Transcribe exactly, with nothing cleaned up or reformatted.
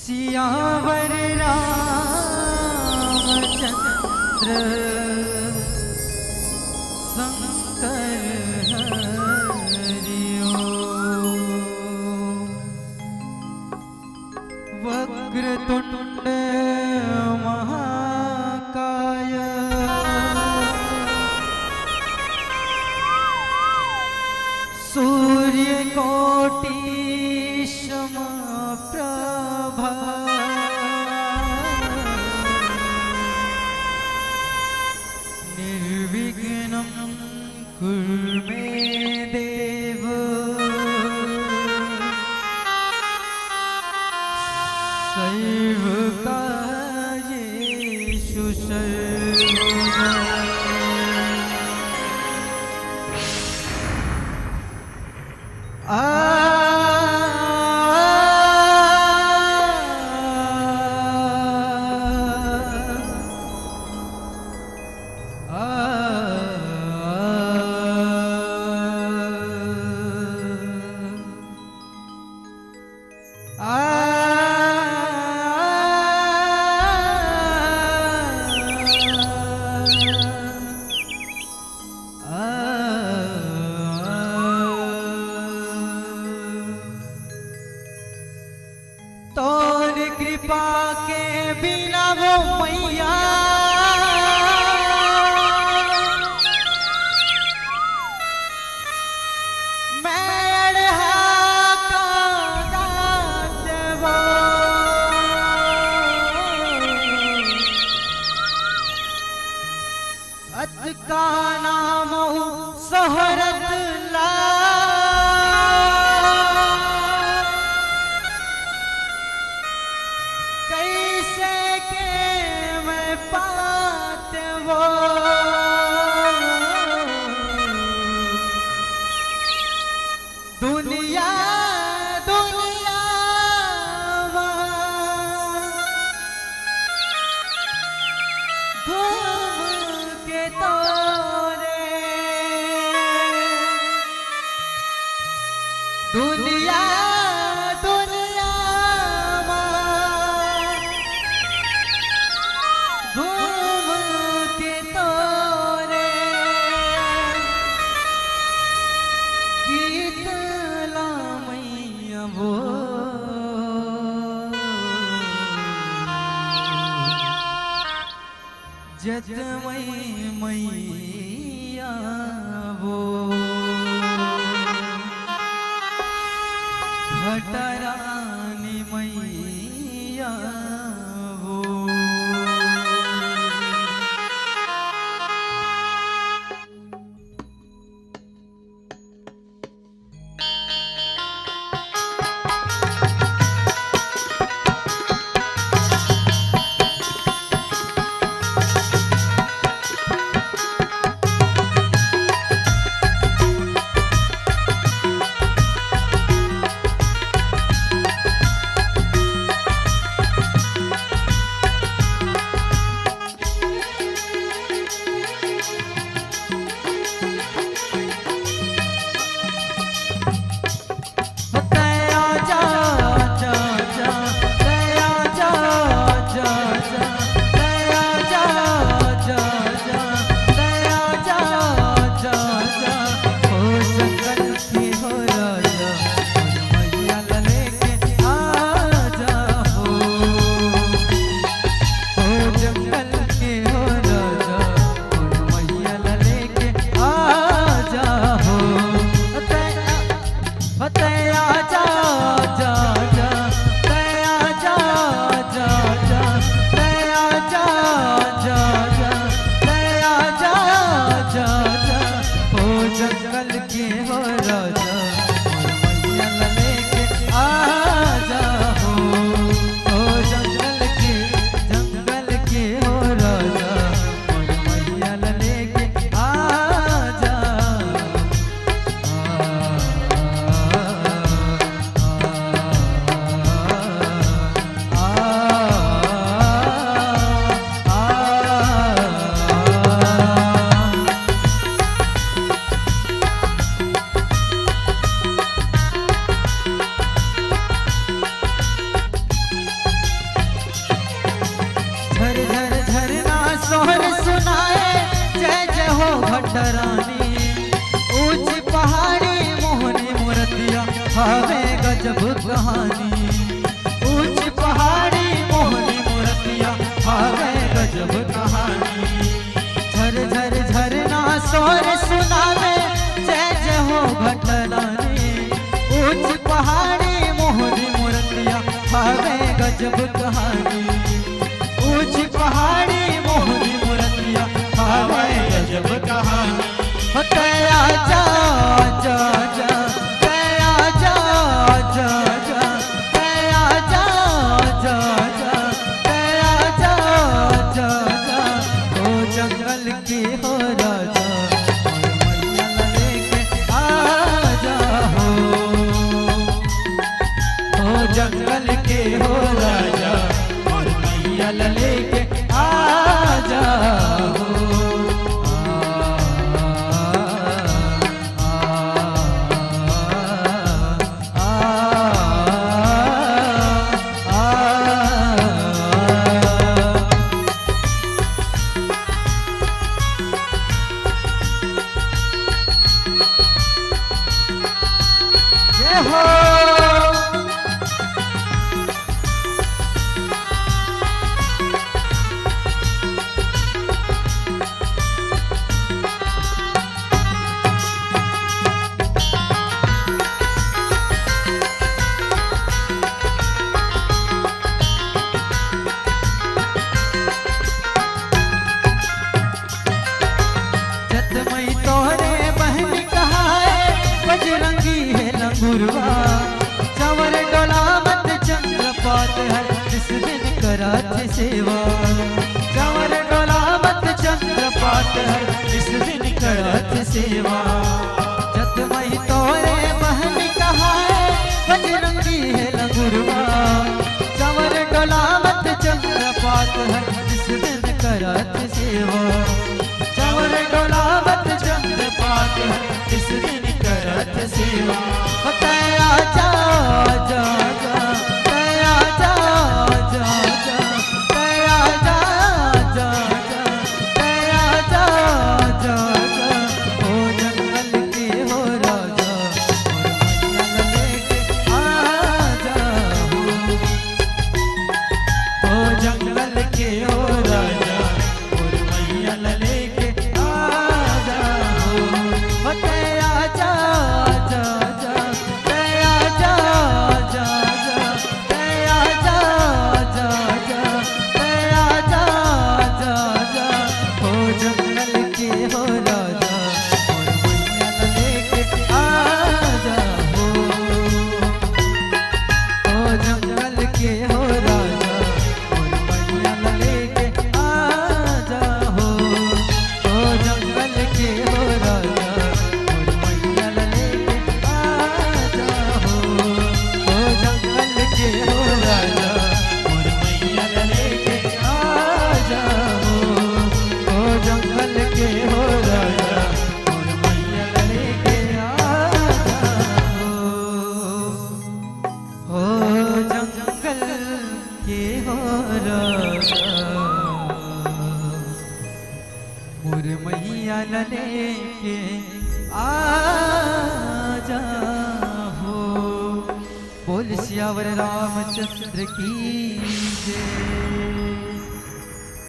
सियावर रामचंद्र शंकर हरि ओम। वक्रतुंड महाकाय सूर्यकोटि समप्रभा। निर्विघ्नं कुरु मे देव सर्वकार्येषु सर्वदा। आ, आ, आ, आ, तोर कृपा के बिना वो मैया, मैं अड़हा का दात वो। अतका नाम हूँ शोहरत ला, कैसे के मैं पात वो। दुनिया, दुनिया मा घूम के तोरे। दुनिया, दुनिया मा घूम के तोरे गीत ला मैया वो। जत मई मैया वो, घटा रानी मैया वो। रानी। ऊंची पहाड़ी मोहनी मूरतिया, हवे गजब कहानी। ऊंची पहाड़ी मोहनी मूरतिया, हवे गजब कहानी। झर झर झरना शोर सुनावे, जय जय हो भट्ट रानी। ऊंची पहाड़ी मोहनी मूरतिया, हवे गजब कहानी। ऊंची पहाड़ी मोहनी मूरतिया, हवे गजब कहानी। हो तै आजा, आजा, आजा, तै आजा, आजा, आजा, तै आजा, आजा, आजा, तै आजा, आजा, आजा। ओ जंगल के हो राजा, मोर मैया ला लेके आजा हो। ओ जंगल के हो राजा, मोर मैया ला लेके आजा हो। आ, आ, आ, आ, आ। जय हो। जतमई तोरे बहन कहाए, बजरंगी हे लंगुरवा। चंवर डोलावत चंद्र पात हर, इस दिन करत सेवा। चंवर डोलावत चंद्र पात हर, इस दिन करत सेवा। जतमई तोरे बहन कहाए, बजरंगी हे लंगुरवा। चंवर डोलावत चंद्र पात हर, इस दिन करत सेवा। चंवर डोलावत चंद्र पात हर, इस दिन करत सेवा। तै आजा, आजा, आजा, तै आजा, आजा, आजा, तै आजा, आजा, आजा, तै आजा, आजा, आजा। ओ जंगल के हो राजा, मोर मैया ला लेके आजा हो। ओ जंगल के हो राजा, मोर मैया ला लेके आजा हो। ओ तै आजा, आजा, आजा, तै आजा, आजा, आजा, तै आजा, आजा, आजा, तै आजा, आजा, आजा। ओ जंगल के हो राजा, मोर मैया ला लेके आजा हो। ओ जंगल के हो राजा, मोर मैया ला लेके आजा हो। ओ जंगल के हो राजा, मोर मैया ला लेके आजा हो। ओ जंगल के हो राजा, मोर मैया ला लेके आजा हो। ओ जंगल के हो राजा, मोर मैया ला लेके आजा हो। ओ जंगल के हो राजा, मोर मैया ला लेके आजा हो। बोल सियावर रामचंद्र की जय।